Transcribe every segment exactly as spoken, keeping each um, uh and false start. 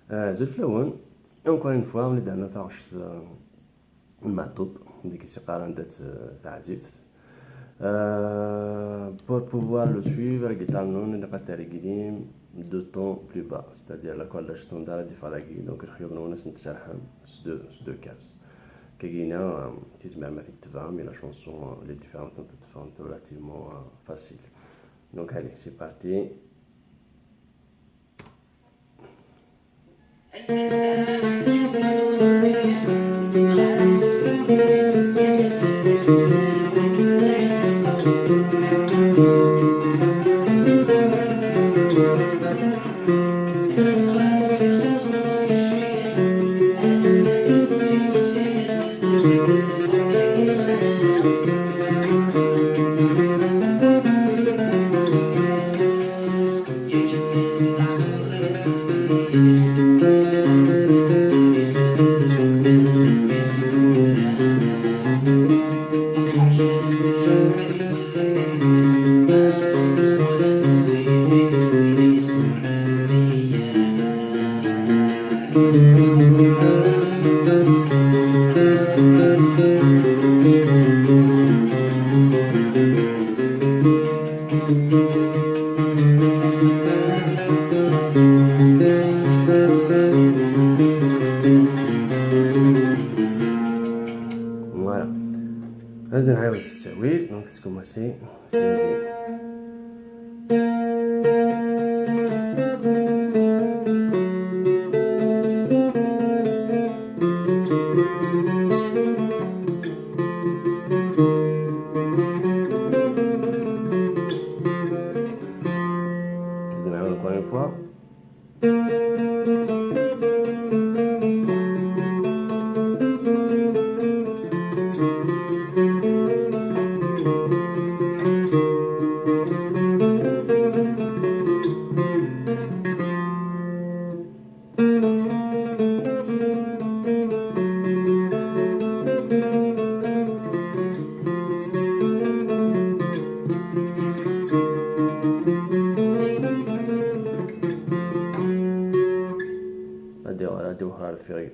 Azul fell-awen. Encore une fois, mlid-aneɣ taɣect, euh, n Meɛtub, deg i s-iqqaren dat, euh, taɛzift. Euh, pour pouvoir le suivre, la guitare-nwen ilaq ad terglim deux tons plus bas, c'est-à-dire l'accord standard ad yeffeɣ dagi, donc lexyuḍ-nwen ad sen-tserrḥem s deux, s deux cases. Kagina, euh, tizmirem ad t-id-tebɛem, mais la chanson, euh, les différentes notes ad teffɣent relativement, euh, facile. Donc allez, c'est parti. Voilà. Ad nɛawed s ttawil, donc tkummasi. Encore une fois. Ad d-iɣer, ad d-iwexer ar deffir-agi.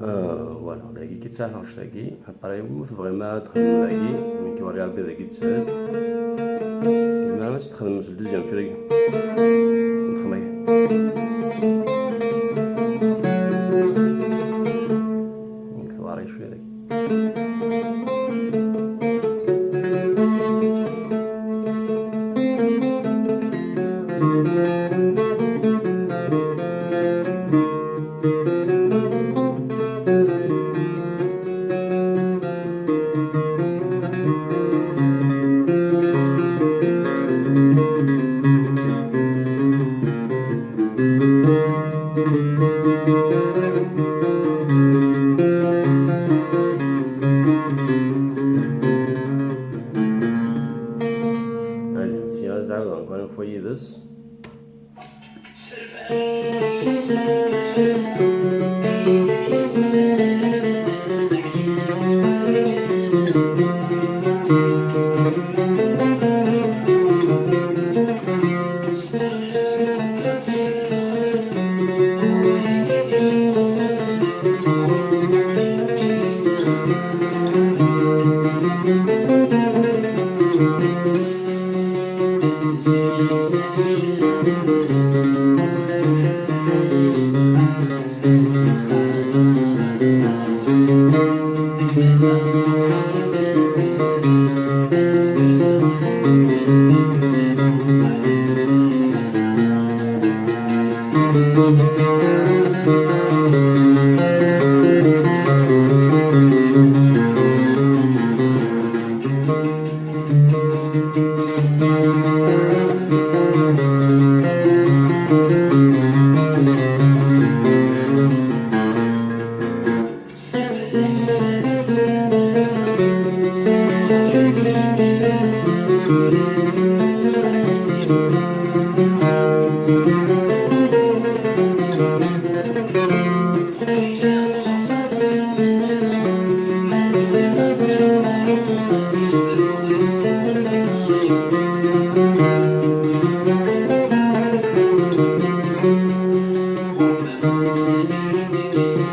Euh, voilà, dagi i tesɛa taɣect-agi. Après, ma tebɣim ad txedmem dagi, nekk wari Rebbi dagi teshel. Tzemrem ad tt-txedmem s le deuxième fil-agi. Nexdem agi. Nekk tewɛer-iyi cwiya dagi. Allez, sya ad d-ɛawdeɣ encore une fois yid-s.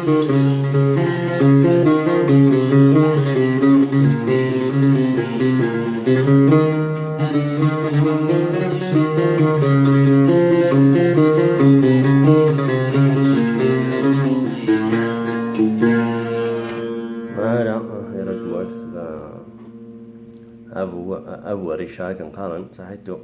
Voilà, يعطيكم السلام. Abu, abu Richa akken qqaren, saḥitu.